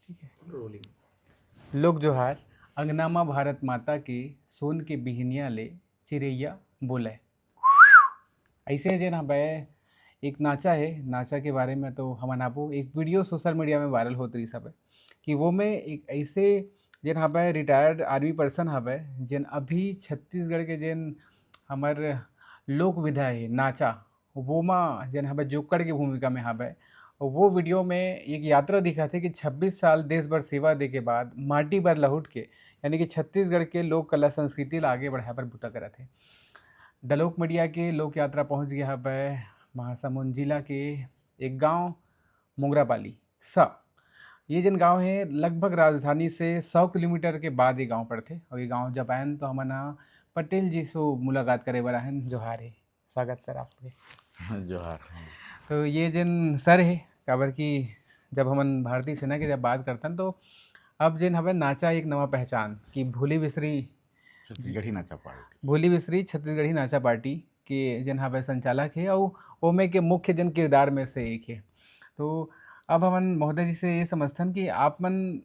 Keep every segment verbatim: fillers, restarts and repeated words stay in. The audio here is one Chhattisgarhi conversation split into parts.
रोलिंग। लोक जोहार। अंगना मा भारत माता के, सोन के बिहनिया ले चिरैया बोले। ऐसे जेन हवय, एक नाचा है, नाचा के बारे में तो हमन आपो एक वीडियो सोशल मीडिया में वायरल होत रहिस हवय कि वो में एक ऐसे जेन हवय रिटायर्ड आर्मी पर्सन हवय, जेन अभी छत्तीसगढ़ के जेन हमर लोक विधा है नाचा, वो मा जेन हवय जोकड़ के भूमिका में हवय। वो वीडियो में एक यात्रा दिखाथे कि छब्बीस साल देश बर सेवा दे के बाद माटी बर लहुट के, यानी कि छत्तीसगढ़ के लोक कला संस्कृति ला आगे बढ़ाए बर बुता करत हे। दलोक मीडिया के लोक यात्रा पहुंच गया हवय महासमुंद जिला के एक गांव मोंगरापाली सा। ये जेन गांव है, लगभग राजधानी से सौ किलोमीटर के बाद ये गांव पड़थे। और ये गांव जब आयन तो हमन ह पटेल जी से मुलाकात करे बर आहन। जोहार है, स्वागत सर आपके। जोहार। तो ये जेन सर है, काबर कि जब हमन भारतीय सेना के जब बात करथन तो अब जेन हवे नाचा एक नवा पहचान कि भोली बिसरी छत्तीसगढ़ी नाचा पार्टी। भोली बिसरी छत्तीसगढ़ी नाचा पार्टी के जेन हवे संचालक है, अउ ओमे के मुख्य जेन किरदार में से एक है। तो अब हमन महोदय जी से ये समझथन कि आप मन,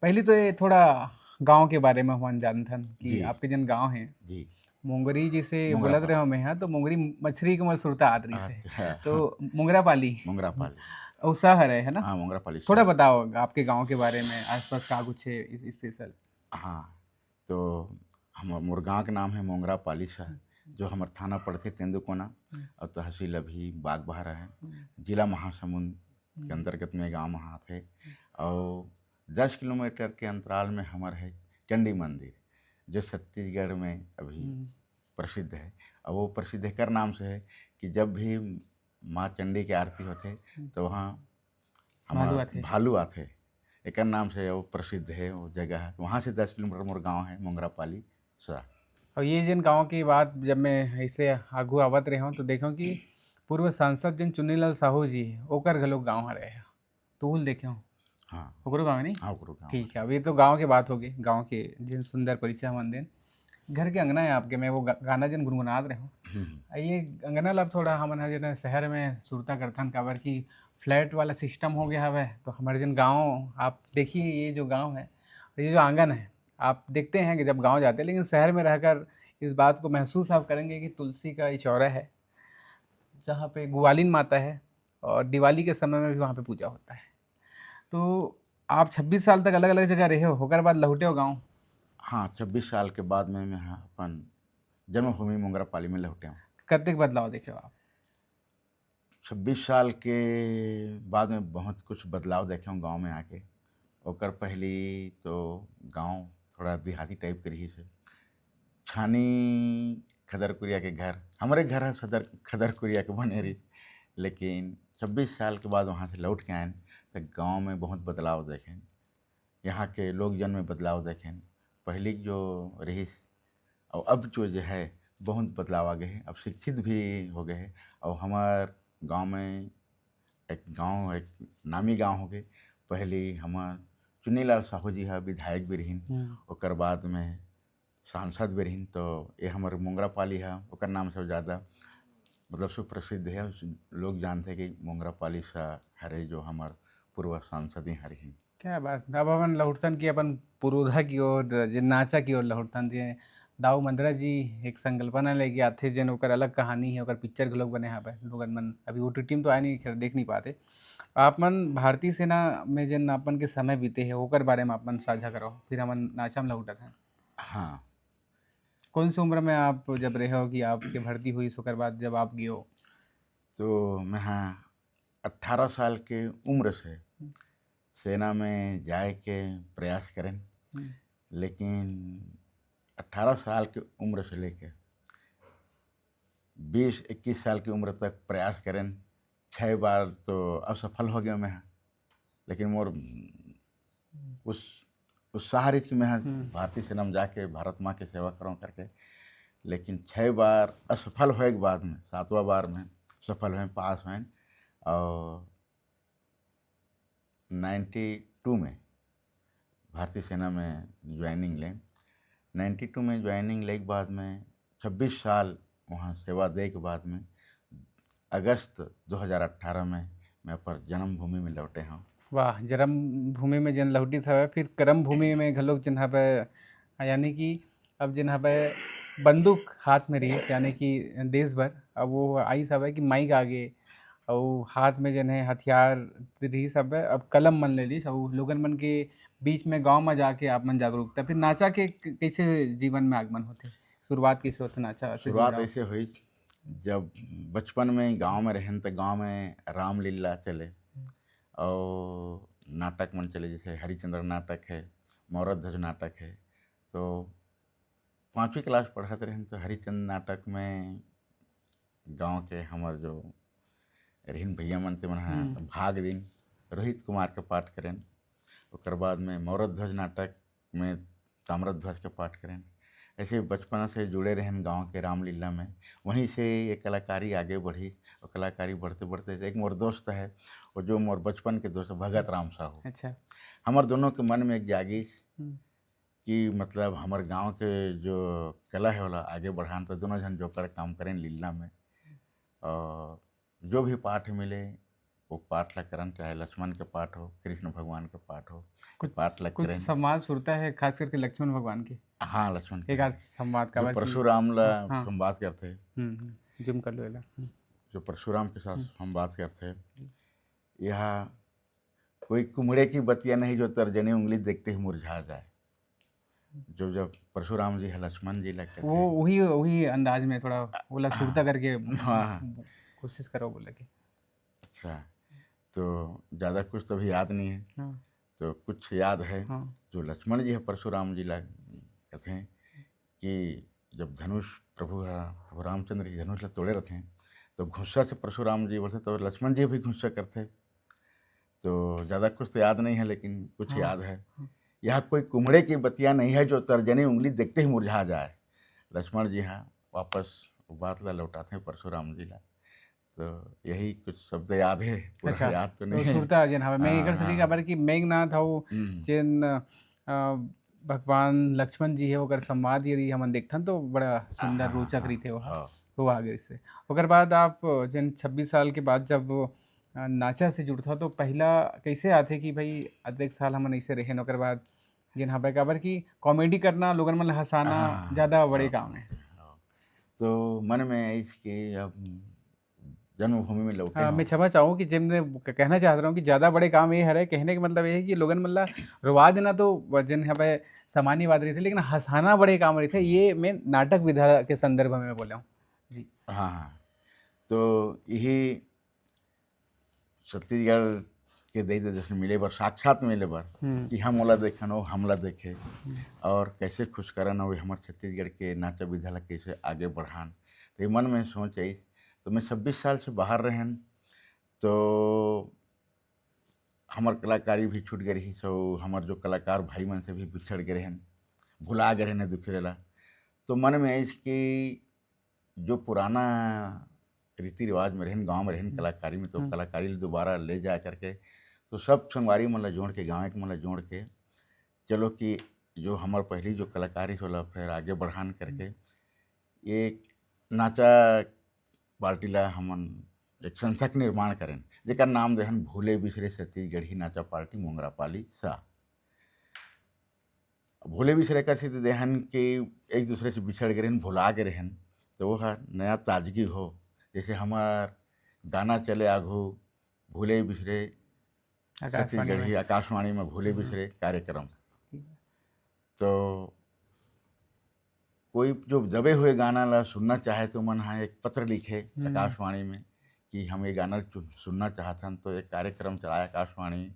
पहली तो ये थोड़ा गांव के बारे में हमन जानथन कि जी। आपके जेन गांव है, जी। मोंगरी जी से मोंगरा बोलत पाली। रहे मैं, हाँ, तो मोंगरी मछरी के मोला सुरता आत रहिस है। अच्छा। तो मोंगरा पाली। मोंगरा पाली। अउ सा हरे, है ना? हाँ, मोंगरा पाली थोड़ा सा। बताओ आपके गांव के बारे में, आसपास का कुछ है स्पेशल? हाँ, तो हम, मोर गांव के नाम है मोंगरा पाली सा, जो हमर थाना पड़थे तेंदुकोना हम्म। और तहसील अभी बागबाहरा है, हम्म। जिला महासमुंद के हम्म। अंतर्गत में गांव आथे। और दस किलोमीटर के अंतराल में हमर है चंडी मंदिर, जो छत्तीसगढ़ में अभी हम्म। प्रसिद्ध है। और वो प्रसिद्ध एकर नाम से है कि जब भी माँ चंडी के आरती होथे, हम्म। तो वहाँ हमारा भालू आथे। भालू आथे। एकर नाम से वो प्रसिद्ध है, वो जगह है। वहाँ से दस किलोमीटर मोर गांव है, मोंगरा पाली सा। और ये जिन गांव की बात, जब मैं ऐसे आगू आवत रहे हूँ, तो देखो कि पूर्व सांसद जिन चुन्नीलाल साहू जी, ओकर घलो गांव हरे है, तो उल देखे हूँ। हाँ। ओकरो गांव है नहीं? हाँ, ओकरो गांव। ठीक है, अब ये तो गांव के बात हो गई, गांव के जिन सुंदर परिचय हमन देन। घर के अंगना है आपके, मैं वो गा-, गाना जिन गुनगुनात रहे हूँ। हम्म। आ, ये अंगना ला अब थोड़ा हमन ह जेन शहर में सुरता करथन, काबर कि फ्लैट वाला सिस्टम हो गया हवे, तो हमारे जिन गांव आप देखिए, ये जो गांव है, ये जो आंगन है, आप देखते हैं कि जब गांव जाते हैं, लेकिन शहर में रहकर इस बात को महसूस आप करेंगे कि तुलसी का ये चौरा है, जहाँ पे गुवालिन माता है और दिवाली के समय में भी वहाँ पे पूजा होता है। तो आप छब्बीस साल तक अलग-अलग जगह रहे हो, ओकर बाद लौटे हो गाँव? हाँ, छब्बीस साल के बाद में मैं हाँ, अपन जन्मभूमि मोंगरा पाली में लौटे हूँ। कतेक बदलाव देखे हो आप? छब्बीस साल के बाद में बहुत कुछ बदलाव देखे हूँ गाँव में आके। ओकर पहली तो गाँव थोड़ा देहाती टाइप के रहिस हे। छानी खदरकुरिया के घर, हमरे घर ह सदर खदरकुरिया के बने रहिस, लेकिन छब्बीस साल के बाद वहाँ से लौट के आएन, त गाँव में बहुत बदलाव देखेन। यहाँ के लोकजन में बदलाव देखेन। पहली जो रहिस और अब जो, जो है, बहुत बदलाव आ गए हे। अब शिक्षित भी हो गए हे और हमार गाँव में एक गाँव, एक नामी गाँव हो गए। पहली हमार चुन्नीलाल साहू जी ह विधायक भी रहिन, हम्म। ओकर बाद में सांसद भी रहिन, तो ये हमर मोंगरा पाली ह, ओकर नाम से ज़्यादा मतलब सुप्रसिद्ध है। लोग जानते हैं कि मोंगरा पाली सा हरे जो हमर पूर्व सांसद ही हरे हैं। क्या बात। अब अपन लहुटथन कि अपन पुरोधा की ओर, जे नाचा की ओर लहुटथन, जे दाऊ मंदरा जी एक संकल्पना लेके आथे, जेन ओकर अलग कहानी है, ओकर पिक्चर घलोक बने हावय। लोगन मन अभी ओटीटी में तो आए नहीं, खैर देख नहीं पाते। आप मन भारतीय सेना में जेन अपन के समय बीते है, ओकर बारे में आप मन साझा करो, फिर हमन नाचा में लहुटत हैं। हाँ। कौन सी उम्र में आप जब रहे हो कि आपके भर्ती हुई, ओकर बाद जब आप गए हो? तो मैं हाँ अठारह साल के उम्र से हम्म। सेना में जाए के प्रयास करें, हम्म। लेकिन अठारह साल के उम्र से लेके बीस इक्कीस साल की उम्र तक प्रयास करें। छः बार तो असफल हो गया मैं, लेकिन मोर उस उत्साह रहिस कि मैं हम्म। भारतीय सेना में जाके भारत माँ के सेवा करूँ करके। लेकिन छः बार असफल होए के बाद में, सातवां बार में सफल हुए, पास हुए और नाइन्टी टू में भारतीय सेना में ज्वाइनिंग लें। नाइन्टी टू में ज्वाइनिंग ले के बाद में छब्बीस साल वहाँ सेवा दे के बाद में अगस्त दो हज़ार अठारह में मैं अपन जन्मभूमि में लौटे हूँ। वाह, जरम भूमि में जेन लहुटिस हवय, फिर करम भूमि में घलोक जेन हवय, यानी कि अब जेन हवय बंदूक हाथ में रहिस, यानी कि देश बर, अब वो आइस हवय कि माइक आगे, अउ हाथ में जेन हे हथियार रहिस हवय, अब कलम मन ले लिस, अउ लोगन मन के बीच में गांव में जाके आप मन जागरूकता, फिर नाचा के क-, कइसे जीवन में आगमन होथे? शुरुआत कइसे होथे नाचा से शुरुआत जुड़ाव? ऐसे हुई, जब बचपन में गांव में रहेन, तो गांव में रामलीला चले, और नाटक मन चले, जैसे हरिचंद्र नाटक है, मौरध्वज नाटक है। तो पाँचवीं क्लास पढ़त रहेन, तो हरिचंद्र नाटक में गांव के हमर जो रहिन भैया मन, ते मन ह हम्म। भाग दिन, रोहित कुमार के पाठ करेन। ओकर बाद में मौरध्वज नाटक में ताम्रध्वज के पाठ करेन। ऐसे बचपन से जुड़े रहेन गांव के रामलीला में, वहीं से ये कलाकारी आगे बढ़ी। और कलाकारी बढ़ते बढ़ते एक मोर दोस्त है, वो जो मोर बचपन के दोस्त है, भगत राम साहू। अच्छा। हमर दोनों के मन में एक जागिस हम्म। कि मतलब हमर गांव के जो कला है, ओला आगे बढ़ान, तो दोनों झन जोकर काम करेन लीला में। और जो भी पाठ मिले, वो पाठ ला करन, चाहे लक्ष्मण के पाठ हो, कृष्ण भगवान के पाठ हो, कुछ, पाठ ला कुछ करेन। संवाद सुरता है, खास करके लक्ष्मण भगवान के। हाँ, लक्ष्मण के। एक आध संवाद का जो बात की। परशुराम ला हाँ। हम बात करते हैं। हम्म, हम्म, zoom कर लो एला। हम्म। जो परशुराम के साथ हम्म। हम बात करते हैं, हम्म। यह कोई कुम्हड़े की बतिया नहीं, जो तर्जनी उंगली देखते ही मुरझा जाए। जो जब परशुराम जी है, लक्ष्मण जी ला कहते वो हैं। वही, वही अंदाज में थोड़ा ओला सुरता हाँ। करके हाँ, हाँ। कोशिश करो बोले कि। अच्छा, तो ज़्यादा कुछ तो अभी याद नहीं है। हाँ। तो कुछ याद है, हाँ। जो लक्ष्मण जी है, परशुराम जी ला कहते हैं कि जब धनुष प्रभु हा, प्रभु रामचंद्र जी धनुष ला तोड़े रहते हैं, तो गुस्सा से परशुराम जी बोलते, तो लक्ष्मण जी भी गुस्सा करते। तो ज़्यादा कुछ तो याद नहीं है, लेकिन कुछ हाँ। याद है। हाँ। यह कोई कुम्हड़े की बतिया नहीं है, जो तर्जनी उंगली देखते ही मुरझा जाए। लक्ष्मण जी हाँ वापस वो बात ला लौटाते हैं परशुराम जी ला। तो यही कुछ शब्द याद है, पूरा अच्छा, याद तो तो नहीं है। सुरता जेन हवे, मैं हाँ, एकर सेती हाँ। काबर कि मेघनाथ हव, हम्म। जेन, अ, भगवान लक्ष्मण जी हे, ओकर संवाद यदि हमन देखथन, तो बड़ा सुंदर, हाँ, रोचक हाँ, रहिथे ओहा। हाँ। वो आगे से। ओकर बाद आप जेन छब्बीस साल के बाद जब, अ, नाचा से जुड़थव, तो पहला कैसे आथे कि भाई, अतेक साल हमन ऐसे रहेन, ओकर बाद जेन हवे, काबर कि comedy करना, लोगन मन ल हंसाना हाँ, ज़्यादा बड़े हाँ, काम है। हाँ। तो मन में आइस कि अब जन्मभूमि में लौटे हाँ, हंव। मैं क्षमा चाहूँ कि जेन मैं क-, कहना चाहत रहूँ कि ज़्यादा बड़े काम ये हरे, कहने के मतलब ये है कि लोगन मन ला रोवा देना तो व-, जेन हवे सामान्य बात रहिथे, लेकिन हंसाना बड़े काम रहिथे, ये मैं नाटक विधा के संदर्भ में बोले हंव। जी। हाँ, हाँ। तो यही छत्तीसगढ़ के दई दे जइसे मिले बर, साक्षात मिले बर, हम्म। कि हम ओला देखन, वो हमला देखे, हम्म। और कैसे खुश करन, और हमर छत्तीसगढ़ के नाचा विधा ला कैसे आगे बढ़ान। तो ये मन में सोच आइस, तो मैं छब्बीस साल से बाहर रहेन, तो हमर कलाकारी भी छूट गए रही, सो हमर जो कलाकार भाई मन से भी बिछड़ गए रहेन, भुला गए रहेन, दुखी रहेला। तो मन में आइस कि जो पुराना रीति रिवाज में रहेन, गांव में रहेन, हम्म। कलाकारी में, तो हम्म। कलाकारी ल दोबारा ले जा करके, तो सब संगवारी मन ला जोड़ के, गांव के मन ला जोड़ के, चलो कि जो हमर पहली जो कलाकारी से ओला फिर आगे बढ़ान करके, हम्म। एक नाचा पार्टी ला हमन एक संस्था के निर्माण करेन, जेकर नाम देहन भूले बिसरे छत्तीसगढ़ी नाचा पार्टी मोंगरापाली सा। भूले बिसरे कर सेती देहन कि एक दूसरे से बिछड़ गए रहेन, भुला गए रहेन, तो वो ह नया ताजगी हो। जैसे हमार गाना चले आघू, भूले बिसरे आकाशवाणी छत्तीसगढ़ी में। आकाशवाणी में भूले हम्म। बिसरे कार्यक्रम। ठीक है। तो कोई जो दबे हुए गाना ला सुनना चाहे, तो मन हा एक पत्र लिखे हम्म। आकाशवाणी में कि हम ये गाना चु-, सुनना चाहत हन, तो एक कार्यक्रम चलाए आकाशवाणी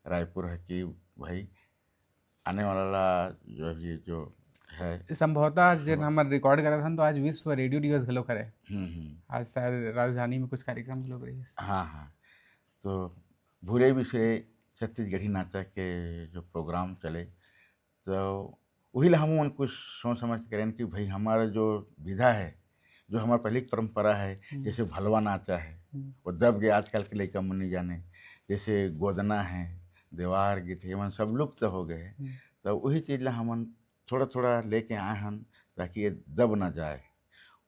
रायपुर है कि भाई आने वाला जो ये जो है संभवतः आज जेन हाँ। हमर record करत हन, तो आज विश्व रेडियो दिवस घलो करे। हम्म, हम्म। आज शायद राजधानी में कुछ कार्यक्रम घलो रहिस। हाँ, हाँ। तो भूले बिसरे छत्तीसगढ़ी नाचा के जो program चले, तो वही ला हमन कुछ सोच समझ के करेन कि भाई हमारा जो विधा है, जो हमार पहले की परंपरा है, हम्म। जैसे भलवा नाचा है, हम्म। वो दब गए, आजकल के लइका मन नहीं जाने, जैसे गोदना है, देवार गीत है, ये मन सब लुप्त हो गए हैं। हम्म। तो वही चीज ला हमन थोड़ा-थोड़ा लेके आए हन, ताकि ये दब ना जाए।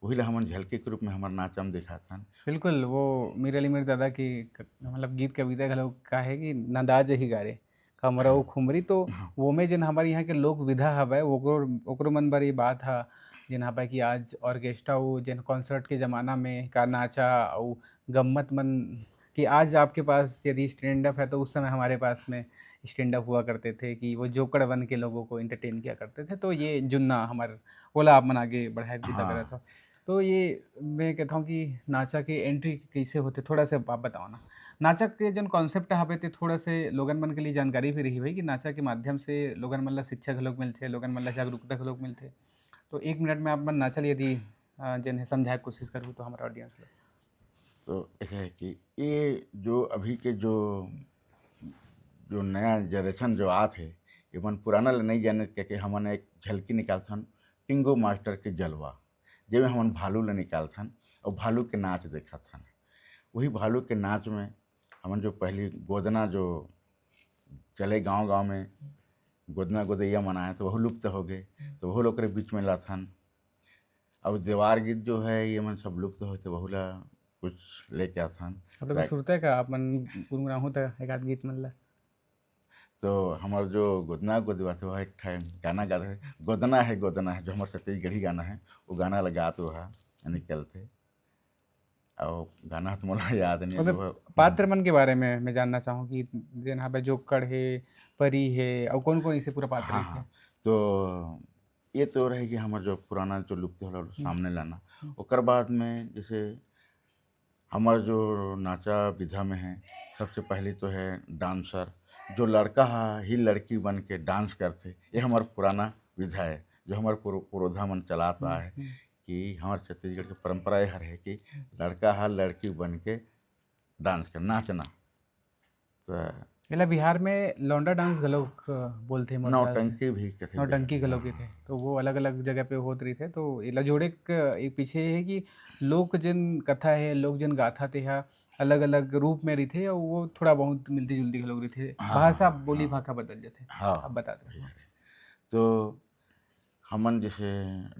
वही ला हमन झलकी के रूप में हमर नाचा में दिखाथन। बिल्कुल, वो मीर अली मीर दादा की क-, मतलब गीत कविता घलो का है कि नंदाज ही गारे कमरऊ खुमरी, तो हाँ। वो में जेन हमारे यहाँ के लोक विधा हवय, ओकरो ओकरो मन बर ये बात ह, जेन हवय कि आज ऑर्केस्ट्रा, वो जेन कॉन्सर्ट के जमाना में का नाचा अउ गम्मत मन, कि आज आपके पास यदि स्टैंड अप है तो उस समय हमारे पास में स्टैंड अप हुआ करते थे कि वो जोकड़ बन के लोगों को एंटरटेन किया करते थे। तो ये जुन्ना हमारे, ओला आप मन आगे बढ़ाए के विदा हाँ। करत हो। तो ये मैं कहता हूँ कि नाचा के एंट्री कैसे होते, थोड़ा सा आप बताओ ना। नाचा के जन कॉन्सेप्ट हवे ते थोड़ा से लोगन मन के लिए जानकारी भी रही भाई कि नाचा के माध्यम से लोगन मन ला शिक्षा घलोक मिलथे, लोगन मन ला जागरूकता घलोक मिलथे। तो एक मिनट में आप मन नाचा ले यदि अ, जेन है समझाए के कोशिश करहु तो हमारा ऑडियंस ला। तो ऐसा है कि ये जो अभी के जो जो नया जनरेशन जो आत है, ये मन पुराना ले नहीं जाने, क्योंकि हमन एक झलकी निकालथन टिंगो मास्टर के जलवा, जेमे हमन भालू ले निकालथन और भालू के नाच देखाथन। वही भालू के नाच में हमन जो पहली गोदना जो चले गांव गांव में गोदना गोदैया मनाए, तो वहू लुप्त हो गए, तो वहू लोग के बीच में लाथन। अब देवार गीत जो है, ये मन सब लुप्त होते, वहू ला कुछ लेके आथन। आप लोग सुरता है का, आप मन गुनगुनाहू त एक आध गीत मन ला? तो हमार जो गोदना गोदवा थे, वह एक ठे गाना गाते हैं, गोदना है गोदना है, जो हमार छत्तीसगढ़ी गाना है, वो गाना लगात वह निकलते। और गाना तो मोला याद नहीं ओमे है, वो पात्र मन के बारे में मैं जानना चाहूँ कि जेन हवे जोकड़ है, परी है, और कौन कौन इसे पूरा पात्र हाँ, रहिथे? हाँ। तो ये तो रहे कि हमार जो पुराना जो लुप्त होला, सामने लाना। हम्म। ओकर बाद में जैसे हमार जो नाचा विधा में है, सबसे पहले तो है डांसर, जो लड़का हा ही लड़की बन के डांस करथे। ये हमार पुराना विधा है, जो हमार पुरो-, पुरोधा मन चलात आए है हम्म। कि हमार छत्तीसगढ़ के परंपरा ये हर है कि लड़का हा लड़की बन के डांस कर, नाचना। तो एला बिहार में लौंडा डांस घलोक बोलथे मोर ख्याल से। नौटंकी भी कथे नौटंकी बिहार में। घलोक कथे, तो वो अलग-अलग जगह पे होत रहिथे। तो एला जोड़े के एक पीछे ये है कि लोक जन कथा है, लोक जन गाथा ते हा अलग-अलग रूप में रहिथे, और वो थोड़ा बहुत मिलती जुलती घलोक रहिथे। हाँ, भाषा, हाँ, बोली हाँ। भाखा बदल जाथे। हाँ, अब बता दो। भैया रे। तो हमन जैसे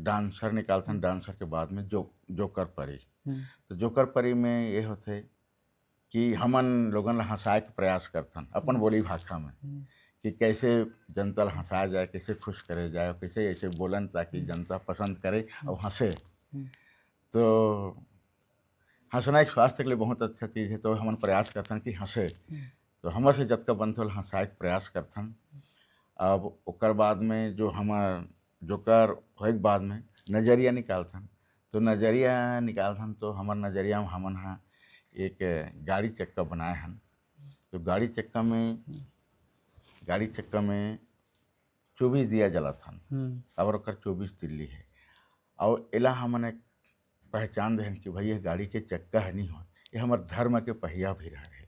डांसर निकालथन, डांसर के बाद में जो जोकर परी। हम्म। तो जोकर परी में ये होथे कि हमन लोगन ला हंसाए के प्रयास करथन अपन बोली भाखा में, हम्म। कि कैसे जनता ला हंसाया जाए, कैसे खुश करे जाए, कैसे ऐसे बोलन ताकि जनता पसंद करे और हंसे। हम्म। तो हंसना एक स्वास्थ्य के लिए बहुत अच्छा चीज़ है, तो हमन प्रयास करथन कि हंसे। तो हमर से जतका बनथे ओला हंसाए के प्रयास करथन। अब ओकर बाद में जो हमर जोकर होए के बाद में नजरिया निकालथन, तो नजरिया निकालथन तो हमर नजरिया में हमन हा एक गाड़ी चक्का बनाए हन। तो गाड़ी चक्का में गाड़ी चक्का में चौबीस दिया जलाथन। हम्म। अब ओकर चौबीस तिल्ली है। और एला हमन एक पहचान देहन कि भाई, ये गाड़ी के चक्का है नहीं हो, ये हमर धर्म के पहिया भी रह रहे,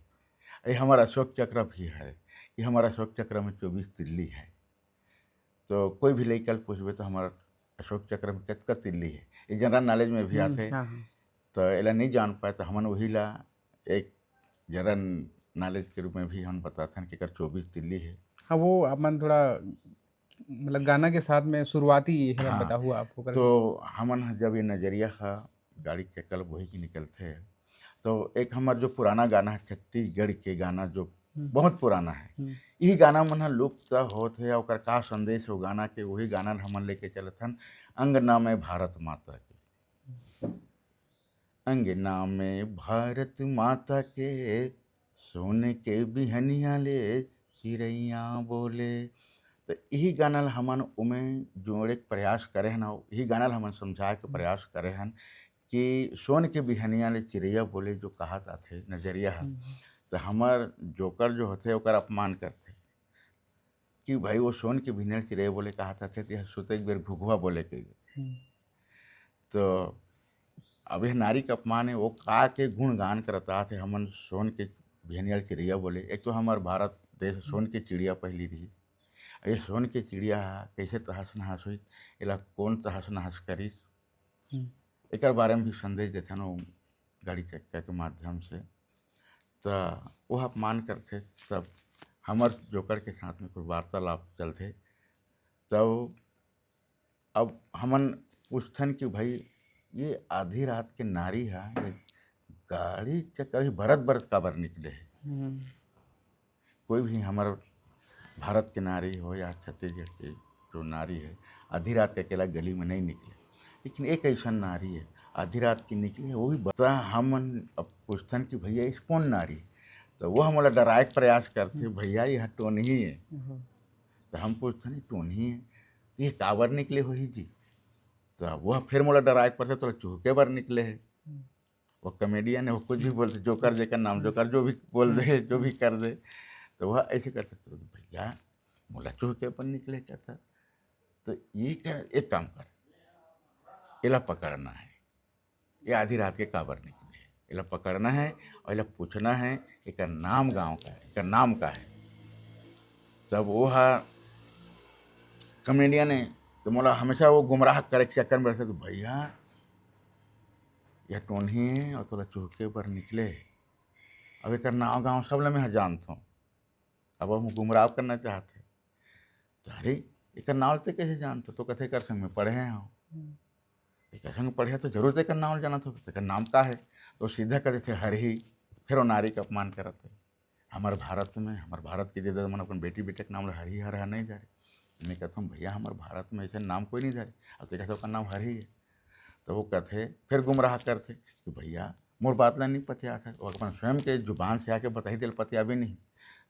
ये हमर अशोक चक्र भी है, ये हमर अशोक चक्र में चौबीस तिल्ली है। तो कोई भी लइका ल पूछबे तो हमर अशोक चक्र में कतका तिल्ली है, ये जनरल नॉलेज में भी हम्म, आथे। हाँ, हाँ। तो एला नहीं जान पाए तो हमन वही ला एक जनरल नॉलेज के रूप में भी हम बताथन कि एकर चौबीस तिल्ली है। हाँ, वो अपन थोड़ा मतलब गाना के साथ में शुरुआती ये है हाँ, बताहू आप ओकर। तो हमन ह जब ये नजरिया हा गाड़ी के कल बोही के निकलथे, तो एक हमर जो पुराना गाना है छत्तीसगढ़ के गाना, जो हम्म। बहुत पुराना है, हम्म। यही गाना मन ह लुप्त होत है, ओकर का संदेश वो गाना के, वही गाना ल हमन लेके चलत हन, अंगना में भारत माता के। अंगना में भारत माता के, सोने के बिहनिया ले चिरैया बोले। तो यही गाना ल हमन उमे जोड़े के प्रयास करे हन, और यही गाना ल हमन समझाए के प्रयास करे हन कि सोन के बिहनिया ले चिरैया बोले जो कहा जाथे नजरिया ह। हम्म। तो हमर जोकर जो होथे ओकर अपमान करथे कि भाई, वो सोन के बिहनिया ले चिरैया बोले कहा जाथे, तो यह सुते एक बेर घुघुआ बोले के। हम्म। तो अब यह नारी के अपमान है, वो का के गुणगान करत आथे, हमन सोन के बिहनिया ले चिड़िया बोले। एक तो हमार भारत देश सोन के चिड़िया पहली रही, ये सोन के चिड़िया हा कैसे तहस नहस हुई, एला कौन तहस नहस करी, हम्म। एकर बारे में भी संदेश देथन वो गाड़ी चक्का के माध्यम से। तो वह अपमान करथे, तब हमर जोकर के साथ में कुछ वार्तालाप चलथे। तब अब हमन पूछथन कि भाई, ये आधी रात के नारी हा, ये गाड़ी चक्कर ही बरत बरत काबर निकले हे। कोई भी हमर भारत के नारी हो या छत्तीसगढ़ के जो नारी है, आधी रात के अकेला गली में नहीं निकले। लेकिन एक ऐसा नारी है, आधी रात की निकले, वो भी बता। हम अब पूछथन कि भैया, इस कौन नारी है? तो वो हमला डराए के प्रयास करथे, "भैया, यह टोनही है।" तो हम पूछथन, "टोनही है, तो ये काबर निकले होही जी?" तो वो फिर मोला डराए के परथे, "तोला चुहके बर निकले है।" वो कॉमेडियन है, वो कुछ भी बोलथे, जोकर जेकर नाम, जोकर जो भी बोल दे, जो भी कर दे, तो वह ऐसे करथे, "तो भैया, मोला चुहके बर निकले कहथा।" तो ये कर, एक काम कर, एला पकड़ना है, ये आधी रात के काबर निकले, एला पकड़ना है और एला पूछना है, एकर नाम गाँव का है, एकर नाम का है। तब वो हा कॉमेडियन है, तो मोला हमेशा वो गुमराह करे के चक्कर में रहथे, तो भैया, यह टोनही है और तोला चुहके बर निकले। अब एकर नाव गाँव सब ल मैं जानथों। अब हम गुमराह करना चाहथे। तो अरे, एकर नाव ते कैसे जानथे? तो कथे, "एकर संग में पढ़े हंव।" एकर संग पढ़े तो जरूर तेकर नाव जानत होबे, तेकर नाम का है? तो सीधा कह देथे, "हरही।" फिर वो नारी के अपमान करत है। हमर भारत में, हमर भारत के दे मन अपन बेटी बेटा के नाम ला हरही हरहा नहीं धरे। मैं कहता हूँ, "भैया, हमर भारत में ऐसे नाम कोई नहीं धरे।" अब तो कहते ओकर नाम हरही है। तो वो कहते, फिर गुमराह करते कि, "भैया, मोर बात ला नहीं पतिया कर।" वो अपन स्वयं के जुबान से आके बताही तेल पतिया भी नहीं।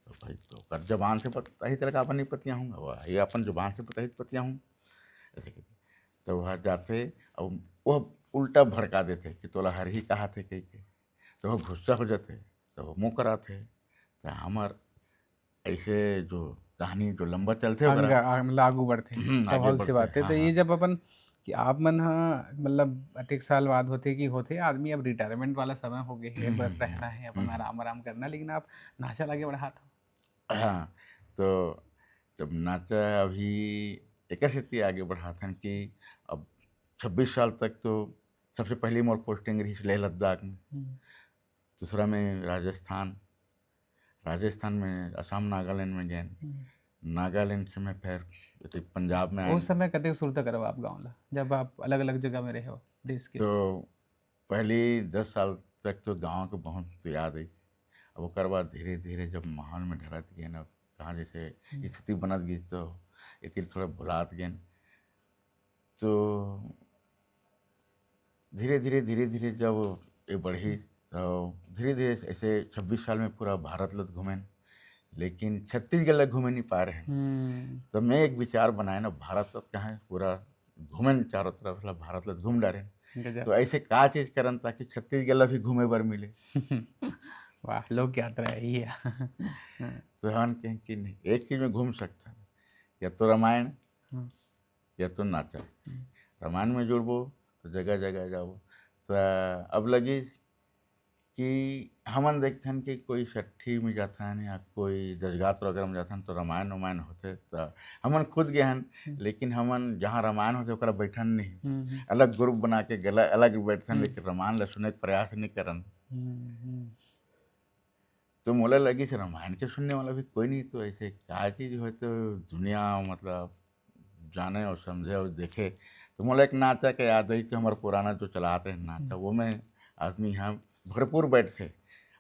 तो भाई, तो ओकर जबान से बताही तेल का अपन नहीं पतिया हूँ, वो ये अपन जुबान से बताही पतिया हूँ। ऐसे करके। तो वह जाते और वो उल्टा भड़का देते कि तोला हरही कहा थे कह के। तो वो गुस्सा हो जाते, तो वो मुँह कराते। तो हमर ऐसे जो कहानी जो लंबा चलथे ओकरा। आगे, आगे, मतलब आगू बढ़थे, हम्म, आगे स्वाभाविक सी बढ़थे, बात है। हाँ, तो ये हाँ। जब अपन कि आप मन हा, मतलब, अतेक साल बाद होथे कि होथे, आदमी अब रिटायरमेंट वाला समय हो गए है, हम्म, बस हम्म, रहना है, अपन हम्म। आराम, आराम करना, लेकिन आप नाचा ल आगे बढ़ात हो। हाँ, तो जब नाचा अभी एकर सेती आगे बढ़ाथन कि अब छब्बीस साल तक तो सबसे पहले मोर पोस्टिंग रही लेह लद्दाख में, हम्म। दूसरा में राजस्थान, राजस्थान में असम नागालैंड में गए, हम्म। नागालैंड से मैं फिर ऐसे पंजाब में आए। उस समय कते सुरता करव आप गाँव ला, जब आप अलग-अलग जगह में रहे हो देश के? तो पहली दस साल तक तो गाँव के बहुत याद है। अब ओकर बाद धीरे-धीरे जब माहौल में ढलत गए ना, कहाँ जैसे हम्म। स्थिति बनत गई तो एतिर थोड़ा भुलात गए। तो धीरे-धीरे, धीरे-धीरे जब ये बढ़ी, तो धीरे-धीरे ऐसे छब्बीस साल में पूरा भारत ल घूमेन, लेकिन छत्तीसगढ़ ल घूमे नहीं पा रहे हैं। हम्म। तो मैं एक विचार बनाए ना, भारत ल कहाँ है, पूरा घूमेन चारों तरफ, मतलब भारत ल घूम डारेन। गजब। तो ऐसे का चीज करन ताकि छत्तीसगढ़ ल भी घूमे बर मिले। वाह, लोक यात्रा है ये। तो हम कहें कि नहीं, एक चीज में घूम सकता है, या तो रामायण, हम्म। या तो नाचा। हम्म। रामायण में जुड़बो तो जगह जगह जाबो। तो अब लगी कि हमन देखथन कि कोई छट्ठी में जाथन या कोई दसगात वगैरह में जाथन तो रामायण वामायण होथे, तो हमन खुद गए हन, हम्म। लेकिन हमन जहाँ रामायण होथे ओकरा बैठन नहीं। हम्म, हम्म। अलग ग्रुप बना के गला, अलग बैठथन, हम्म। लेकिन रामायण ला सुने के प्रयास नहीं करन। हम्म, हम्म। तो मोला लगिस रामायण के सुनने वाला भी कोई नहीं, तो ऐसे का चीज हो तो दुनिया मतलब जाने और समझे और देखे। तो मोला एक नाचा के याद है कि हमारा पुराना जो चलात रहे नाचा, हम्म। वो में आदमी हम भरपूर बैठथे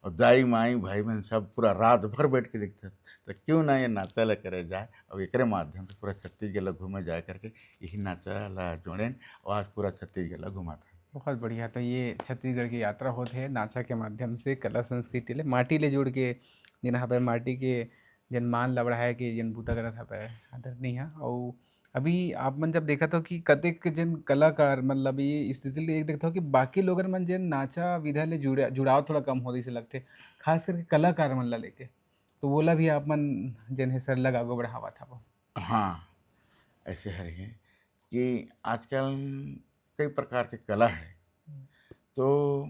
और दाई माई भाई बहन सब पूरा रात भर बैठ के देखथे। तो क्यों ना ये नाचा ला करे जाए और एकरे माध्यम से पूरा छत्तीसगढ़ ला घूमे जाए करके यही नाचा ला जोड़ेन और आज पूरा छत्तीसगढ़ ला घुमाथे। बहुत बढ़िया। तो ये छत्तीसगढ़ की यात्रा होत हे नाचा के माध्यम से कला संस्कृति ले, माटी ले जुड़ के, जेन हवय माटी के जेन मान ल बढ़ाए के जेन बूता करत हवय आदरणीय। अउ अभी आप मन जब देखत हो कि कतेक जेन कलाकार, मतलब, ये स्थिति ले एक देखत हो कि बाकी लोगन मन जेन नाचा विधा ले जुड़े, जुड़ाव थोड़ा कम होत जैसे लगथे, खास करके कलाकार मन ला लेके, तो वोला भी आप मन जेन हे सरलग आगू बढ़ावत हवो। हाँ, ऐसे हर हे कि आजकल कई प्रकार के कला है। हम्म। तो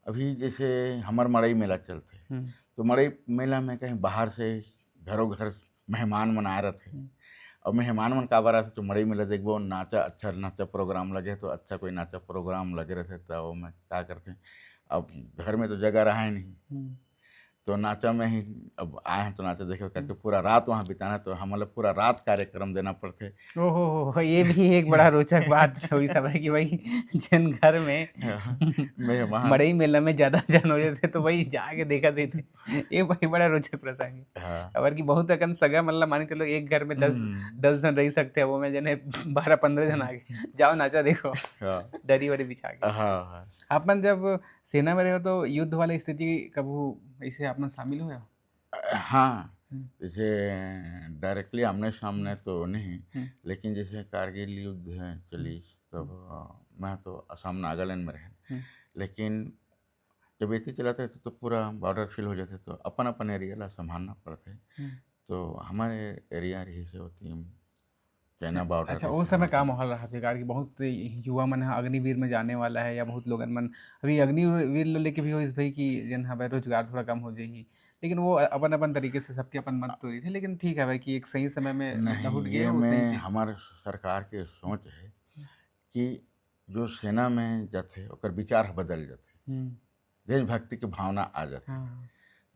अभी जैसे हमर मड़ई मेला चलथे, हम्म। तो मड़ई मेला में कहीं बाहर से घरों घर मेहमान मन आए रथे। हम्म। और मेहमान मन काबर आथे, तो मड़ई मेला देखबो, नाचा, अच्छा नाचा प्रोग्राम लगे, तो अच्छा कोई नाचा प्रोग्राम लगे रथे, तो ओमे का करथे, अब घर में तो जगह रहे नहीं, हम्म। तो नाचा में ही अब आए हैं तो नाचा देखे करके पूरा रात वहाँ बिताना, तो हमला पूरा रात कार्यक्रम देना पड़थे। ओहो हो हो, ये भी एक बड़ा रोचक बात हुई सब है कि भाई जेन घर में मैं वहाँ मड़ई मेला में ज्यादा जन हो जाथे तो भाई जाके देखा देथे। ये भाई बड़ा रोचक प्रसंग है। हाँ काबर कि बहुत अकन सगा मन ला मानी चलो एक घर में दस हम्म, दस जन रह सकते हैं, वो में जने बारह पंद्रह जन आ गए, जाओ नाचा देखो, हाँ दरी वरी बिछा के। हाँ हाँ आप मन जब सेना में रहे हो तो युद्ध वाली स्थिति कभू ऐसे आप मन शामिल हुए हो? हाँ हम्म। जैसे डायरेक्टली आमने सामने तो नहीं, हम्म। लेकिन जैसे कारगिल युद्ध है चली, तब अ, मैं तो असम नागालैंड में रहे, हम्म। लेकिन जब एती चलत रहिथे तो पूरा बॉर्डर फील हो जाथे, तो अपन अपन एरिया ला संभालना पड़थे। हम्म। तो हमर एरिया रहिस ओती चाइना बॉर्डर। अच्छा, उस समय का माहौल रहा थे? काबर कि बहुत युवा मन ह अग्निवीर में जाने वाला है या बहुत लोगन मन अभी अग्निवीर ल लेके भी होइस भाई कि जेन हवय रोजगार थोड़ा कम हो जाही, लेकिन वो अपन अपन तरीके से सबके अपन मत तो रही थे, लेकिन ठीक है भाई कि एक सही समय में नहीं, लहुट गए ये वो सही में चीज। हमारे सरकार के सोच है कि जो सेना में जाथे ओकर विचार ह बदल जाथे, हम्म, देशभक्ति के भावना आ जाथे। हाँ,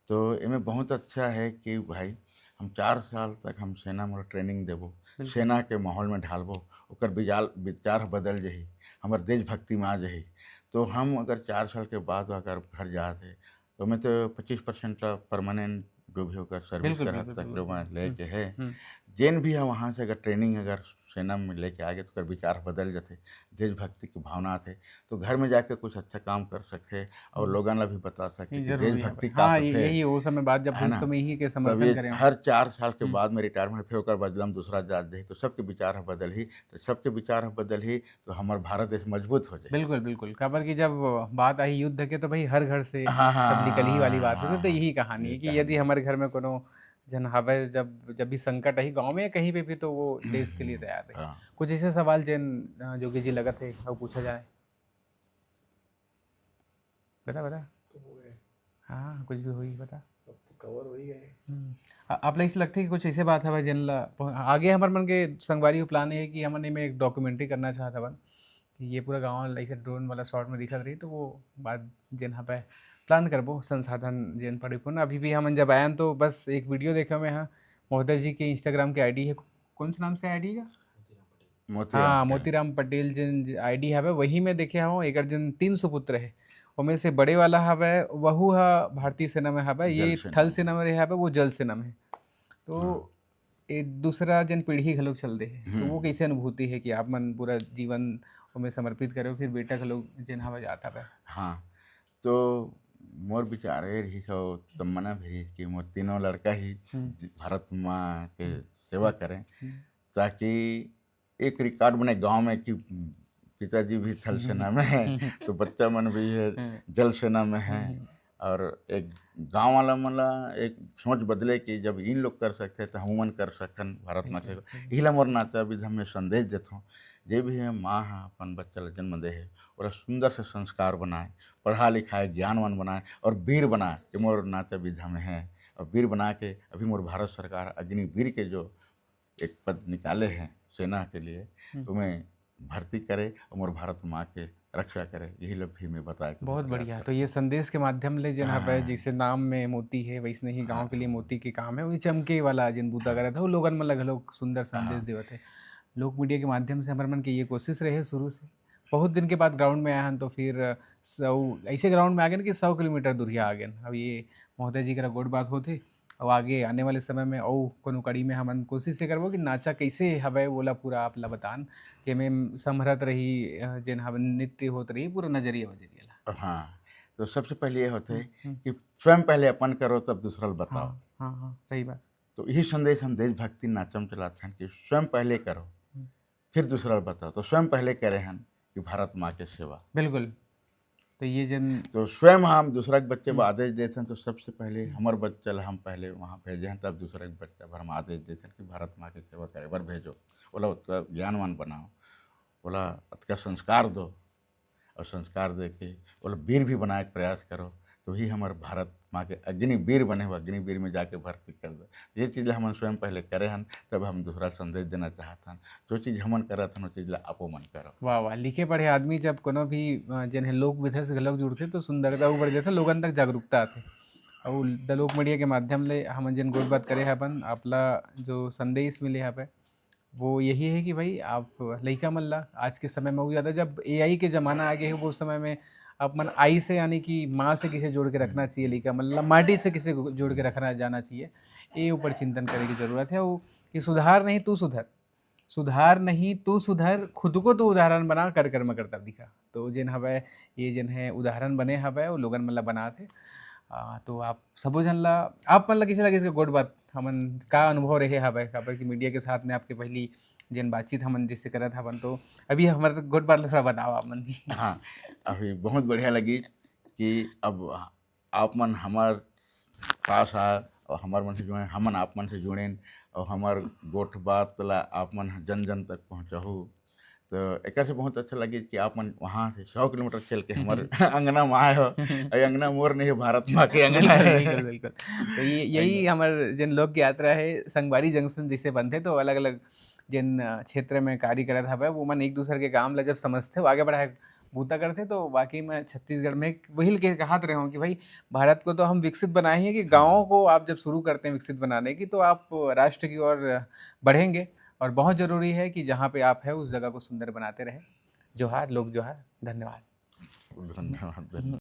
तो एमे बहुत अच्छा है कि भाई हम चार साल तक हम सेना में ट्रेनिंग देबो, बिल्कुल। सेना के माहौल में ढालबो, ओकर बिजाल विचार बदल जही, हमर देशभक्ति में आ जही। तो हम अगर चार साल के बाद अगर घर जात है तो मैं तो पच्चीस परसेंट ला परमानेंट जो भी ओकर सर्विस बिल्कुल, कर हद बिल्कुल, तक बिल्कुल, जो मैं बिल्कुल। लेके है, हम्म। जेन भी है वहाँ से अगर ट्रेनिंग अगर सेना में लेके आगे तो ओकर विचार बदल जाथे, देशभक्ति की भावना आथे, तो घर में जाके कुछ अच्छा काम कर सकथे और हम्म। लोगन ला भी बता सकथे नहीं, कि जरूरी है देशभक्ति भाई। का हाँ, ये- होथे। यही वो समय बात जब है पूछ ना? तो मैं यही के तब समर्थन ये करे हूँ। हर चार साल के हम्म। बाद में रिटायरमेंट, फिर ओकर बदला में दूसरा जात जाही, तो सबके विचार ह बदलही, तो सबके विचार ह बदलही, तो हमर भारत देश मजबूत हो जाही। बिल्कुल, बिल्कुल। काबर कि जब बात आही युद्ध के, तो भाई हर घर से हाँ, हाँ, सब निकलही वाली हाँ, बात होथे, हाँ, तो हाँ। यही कहानी है ये कि कहानी यदि है। हमारे घर में कोनो जन हवय, जब, जब भी संकट आही गाँव में या कहीं पे भी, तो वो देश के लिए तैयार रहे। हाँ। कुछ ऐसे सवाल जेन, अ, जोगी जी लगत है, वो पूछा जाए। बता, बता। तो हो गए, हाँ, कुछ भी होही, बता। सब तो कवर हो ही गए। हम्म। आ-, आप ला ऐसे लगथे कि कुछ ऐसे बात हवय जेन ला पह-, आगे हमर मन के संगवारी हो प्लान ये है कि हमन एमे एक डॉक्यूमेंट्री करना चाहत हवन कि ये पूरा गाँव ला ऐसे ड्रोन वाला शॉट में दिखत रही, तो वो बात जेन हवय प्लान करबो, संसाधन जेन परिपूर्ण। अभी भी हमन जब आयन तो बस एक वीडियो देखे में, हाँ, महोदय जी के Instagram के आईडी है, कौन से नाम से आईडी का? मोतीराम हाँ, पटेल। मोतीराम पटेल जेन आईडी हवे, वही में देखे हवं, एकर जेन तीन सुपुत्र हे, ओमे से बड़े वाला हवे, वहू ह भारतीय सेना में हवे, ये जल सेना थल में। सेना में रहे हवे, वो जल सेना में हे। तो हाँ। ये दूसरा जेन पीढ़ी घलोक चल दे हे, तो वो हम्म। कैसे अनुभूति है कि आप मन पूरा जीवन ओमे समर्पित करे हो, फिर बेटा घलोक जेन हवे जात हवे? हाँ, तो मोर विचार ये रही, तो मना भी रही कि मोर तीनों लड़का ही हम्म। भारत माँ के हम्म। सेवा करें, हम्म। ताकि एक रिकॉर्ड बने गांव में कि पिताजी भी थल सेना में है, तो बच्चा मन भी है हम्म। जल सेना में है। हम्म। और एक गांव वाला मन ला एक सोच बदले कि जब इन लोग कर सकते हैं, तो हम मन कर सकन भारत माँ के। बिल्कुल। इहिला मोर नाचा विधा में संदेश देथों, जे भी है माँ ह अपन बच्चा ला जन्म दे है, ओला सुंदर से संस्कार बनाए, पढ़ा लिखाए, ज्ञानवान बनाए और वीर बनाए, ये मोर नाचा विधा में है। और वीर बना के अभी मोर भारत सरकार अग्निवीर के जो एक पद निकाले हैं सेना के लिए, हम्म। ओमे भर्ती करे और मोर भारत माँ के रक्षा करे, यही ला भी मैं बताए के बहुत प्रयास बढ़िया। करता तो ये संदेश के माध्यम ले जेन हवे, हाँ। जैसे नाम में मोती है, वैसने ही गांव के लिए हाँ। मोती के काम है, वही चमके वाला जेन बूता हाँ। करत है, वो लोगन मन ला घलोक सुंदर संदेश हाँ। देवत है। लोक मीडिया के माध्यम से हमर मन के ये कोशिश रहे शुरू से। बहुत दिन के बाद ग्राउंड में आए हन, तो फिर सौ, ऐसे ग्राउंड में आ गए कि सौ किलोमीटर दूरिया आ गए। अब ये महोदय जी करा गोठ बात होथे, और आगे आने वाले समय में अउ कोनो कड़ी में हमन कोशिश ये करबो कि नाचा कैसे हवे, वोला पूरा आप ला बतान, जेमे समरत रही, अ, जेन हवे नृत्य होत रही, पूरा नजरिया वजरिया ला। हाँ, तो सबसे पहले ये होते है हम्म। कि स्वयं पहले अपन करो, तब दूसरा ल बताओ। हाँ, हाँ, हाँ, सही बात। तो यही संदेश हम देशभक्ति नाचम चलाते हैं कि स्वयं पहले करो, हम्म। फिर दूसरा ल बताओ। तो स्वयं पहले करे हैं कि भारत माँ के सेवा। बिल्कुल। तो ये जन तो स्वयं हम दूसरा के बच्चे को हम्म। आदेश देते हैं, तो सबसे पहले हमारे बच्चा ला हम पहले वहाँ भेजे हैं, तब दूसरा के बच्चा पर हम आदेश देते हैं कि भारत माँ की सेवा करे बर भेजो, ओला ओतका ज्ञानवान बनाओ, ओला ओतका संस्कार दो और संस्कार दे के ओला वीर भी बनाए के प्रयास करो। तो ही हमारे भारत माँ के अग्निवीर बने हो, अग्निवीर में जाके भर्ती कर दो। ये चीज़ ला हमन स्वयं पहले करे हन, तब हम दूसरा संदेश देना चाहत हन। जो चीज़ हमन करत हन, वो चीज़ ला आपो मन करो। वाह, वाह। लिखे पढ़े आदमी जब कोनो भी, अ, जेन हे लोक विधा से घलोक जुड़थे, तो सुंदरता उभर जाथे, लोगन तक जागरूकता आथे। अउ द लोक मीडिया के माध्यम ले हमन जेन गोठ बात करे हवन, आप ला जो संदेश मिले हवे, वो यही है कि भाई, आप लइका मन ला आज के समय में, वो ज़्यादा जब एआई के ज़माना आ गए है, वो समय में आप मन आई से, यानी कि माँ से किसे जोड़ के रखना चाहिए, लइका मन ला माटी से किसे जोड़ के रखना जाना चाहिए, ये ऊपर चिंतन करे की ज़रूरत है। वो कि सुधार नहीं तू सुधर, सुधार नहीं तू सुधर, खुद को तो उदाहरण बना, कर कर में करतब दिखा। तो जेन हवय, ये जेन है उदाहरण बने हवय, वो लोगन मन ला बनात हे। आ, तो आप सबो झन ला, आप मन ला कइसे लगे इसका गोठ बात, हमन का अनुभव रहे हवय, काबर कि मीडिया के साथ में आपके पहली जेन बातचीत हमन जिससे करत हवन, तो अभी हमर गोठ बात ला थोड़ा बताओ आप मन भी। हाँ, अभी बहुत बढ़िया लगी कि अब आप मन हमर पास आ और हमर मन से जुड़े, हमन आप मन से जुड़ेन और हमर गोठ बात ला आप मन जन जन तक पहुँचाहू। तो एकर से बहुत अच्छा लगे कि आप मन वहाँ से सौ किलोमीटर चल के हमर अंगना में आए हो। और अंगना मोर नहीं है, भारत माँ के अंगना बिल्कुल, है। बिल्कुल, बिल्कुल। तो ये, यही हमर जेन लोक यात्रा है, संगवारी जंक्शन जैसे बनथे, तो अलग-अलग जेन, अ, क्षेत्र में कार्य करत हवय, वो मन एक दूसर के काम ला जब समझथे, वो आगे बढ़ाए बूता करथे। तो वाकई में छत्तीसगढ़ में एक वही के कहत रहे हो कि भाई, भारत को तो हम विकसित बनाए ही हैं कि गाँव को आप जब शुरू करते हैं विकसित बनाने की, तो आप राष्ट्र की ओर बढ़ेंगे। और बहुत ज़रूरी है कि जहाँ पे आप हैं, उस जगह को सुंदर बनाते रहें। जोहार, लोक जोहार, धन्यवाद। धन्यवाद, धन्यवाद।